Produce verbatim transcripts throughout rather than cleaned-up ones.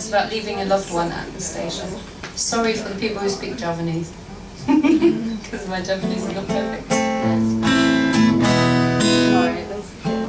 It's about leaving a loved one at the station. Sorry for the people who speak Javanese, because my Javanese is not perfect. All right, that's good.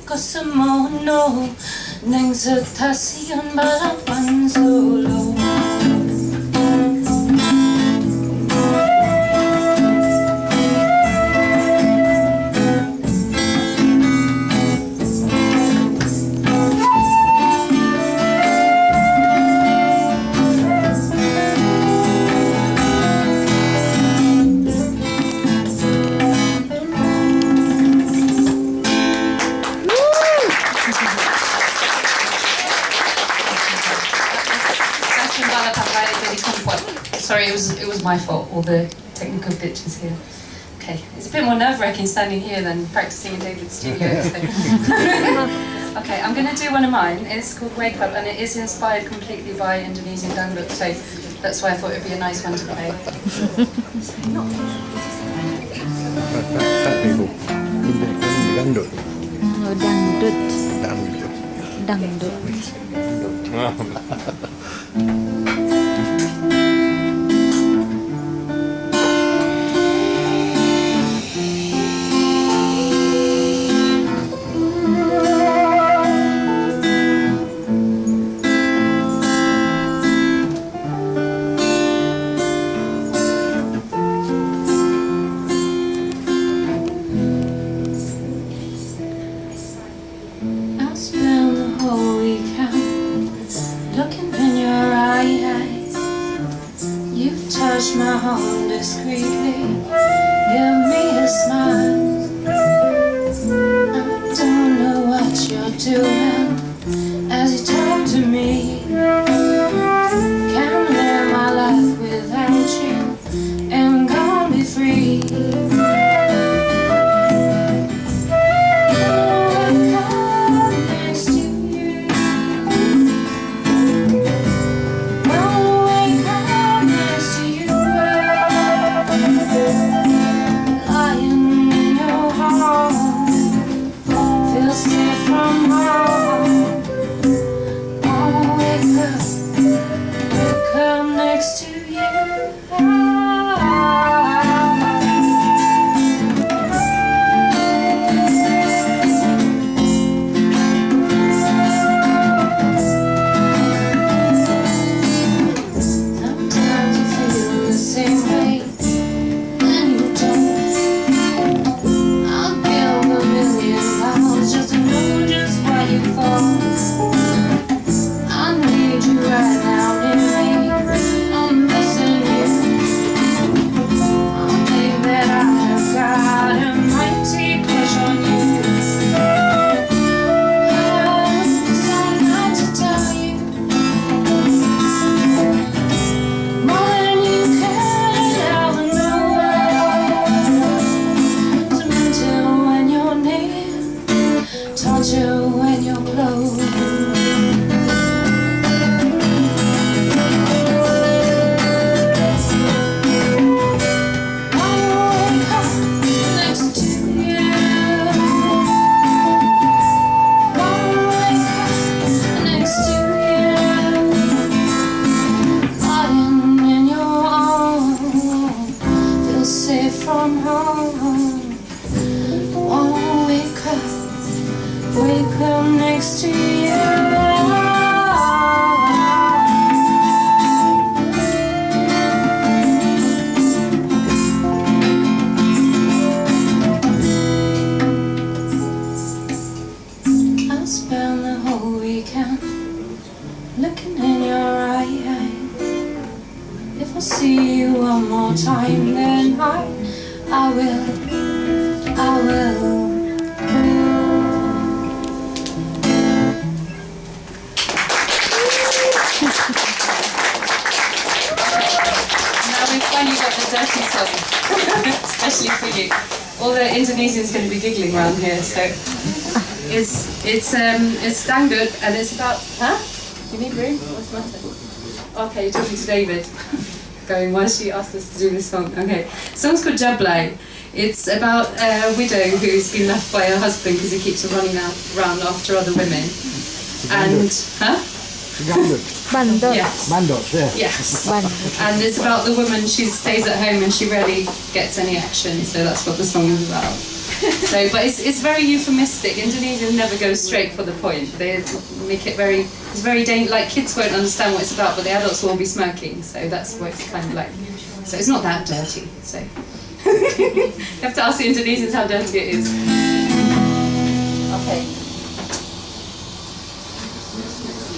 Kosomono nang stasiun balapan Solo. Stasiun balapan Raja Deli Kompot. Sorry, it was, it was my fault, all the technical glitches here. Okay, it's a bit more nerve-wracking standing here than practicing in David's studio, so. Okay, I'm gonna do one of mine. It's called Wake Up, and it is inspired completely by Indonesian dangdut, so that's why I thought it'd be a nice one to play. Fat, fat, fat people. Dangdut. Oh, dangdut. Dangdut. Dangdut. I spend the whole weekend looking in your eyes. You touch my arm discreetly, give me a smile. I don't know what you're doing as you talk to me. Can't live my life without you and gonna be free. Wake up next to you. Wake up next to you. Lying in your arms, feel safe from harm. Wake up, wake up next to you. See you one more time, then I, I will, I will. Now we've finally got the dirty song, especially for you. All the Indonesians gonna be giggling around here, so it's, it's, um, it's dangdut, and it's about, huh? You need room? What's the matter? Okay, you're talking to David. Going, why she asked us to do this song. Okay. Song's called Jablay. It's about a widow who's been left by her husband 'cause he keeps on running out, round after other women. And, huh? Bandot. Bandot. Yes. Bandot, yeah. Yes. Bandot. And it's about the woman, she stays at home and she rarely gets any action, so that's what the song is about. So, but it's, it's very euphemistic. Indonesians never go straight for the point. They make it very, it's very dang-, like, kids won't understand what it's about, but the adults will be smirking, so that's what it's kind of like. So it's not that dirty, so. You have to ask the Indonesians how dirty it is. Okay.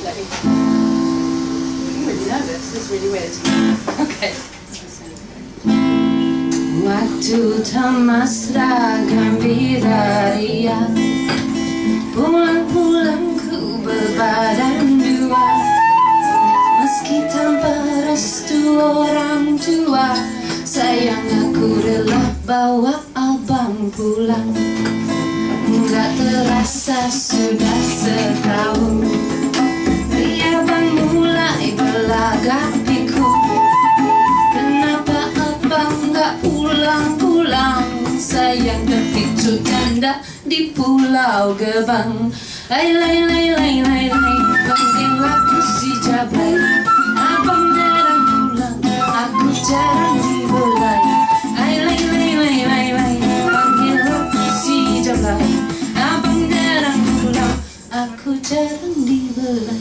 Let me, I'm really nervous. This is really weird. Okay. Waktu tammasda gambira ria, pulang-pulang ku berbadan dua. Meski tanpa restu orang tua, sayang aku rela bawa abang pulang. Nggak terasa sudah setahun, ria bang mulai berlagak pikun. Kenapa abang nggak pulang-pulang? Sayang terpicu janda di Pulau Gebang. Lai, lai, lai, lai, lai, lai, panggil aku si Jablay. Abang jarang pulang, aku jarang dibelai. Lai, lai, lai, lai, lai, lai, panggil aku si Jablay. Abang jarang pulang, aku jarang dibelai.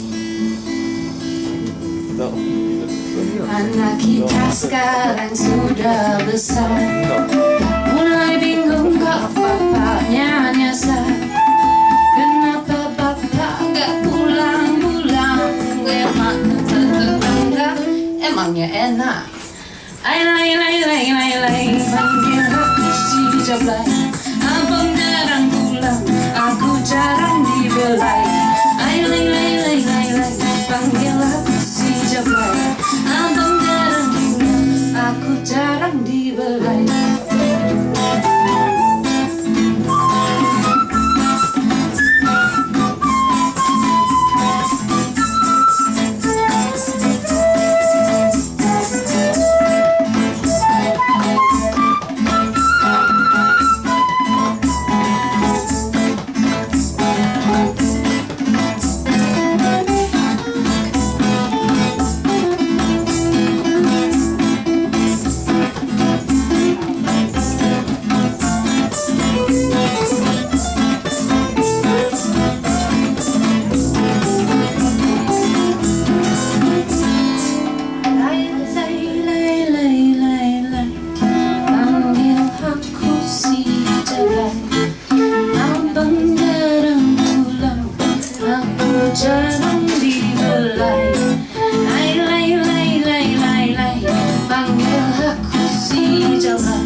Anak kita sekarang sudah besar, mulai bingung kok bapaknya nyasar. Kenapa bapak nggak pulang-pulang? Emak tetangga emangnya enak? Ai lai lai lai lai lai, panggil aku si Jablay. Abang jarang pulang, aku jarang dibelai. Ai lai lai lai lai lai, panggil aku si Jablay. Abang jarang pulang, aku jarang dibelai. Panggil aku si Jablay. Abang jarang pulang, aku jarang dibelai. Ai lai lai lai lai lai, panggil aku si Jablay.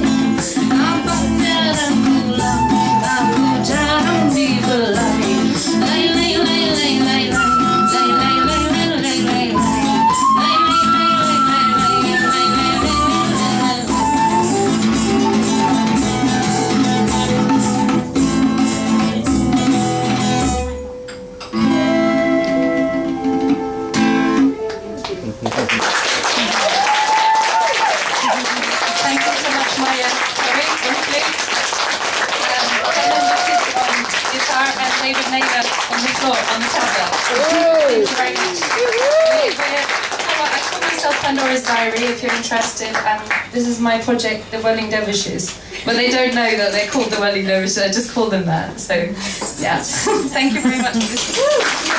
Abang jarang pulang, aku jarang dibelai. Lai lai lai lai lai lai. Thank you so much, Maya. Sorry, on flute. Um, Helen Richards on guitar and David Naylor on the floor, on the tabla. Thank you very much. We, we're, oh, I call myself Pandora's Diary if you're interested. Um, this is my project, The Welling Dervishes. But they don't know that they're called the Welling Dervishes. I just call them that. So, yeah. Thank you very much for this.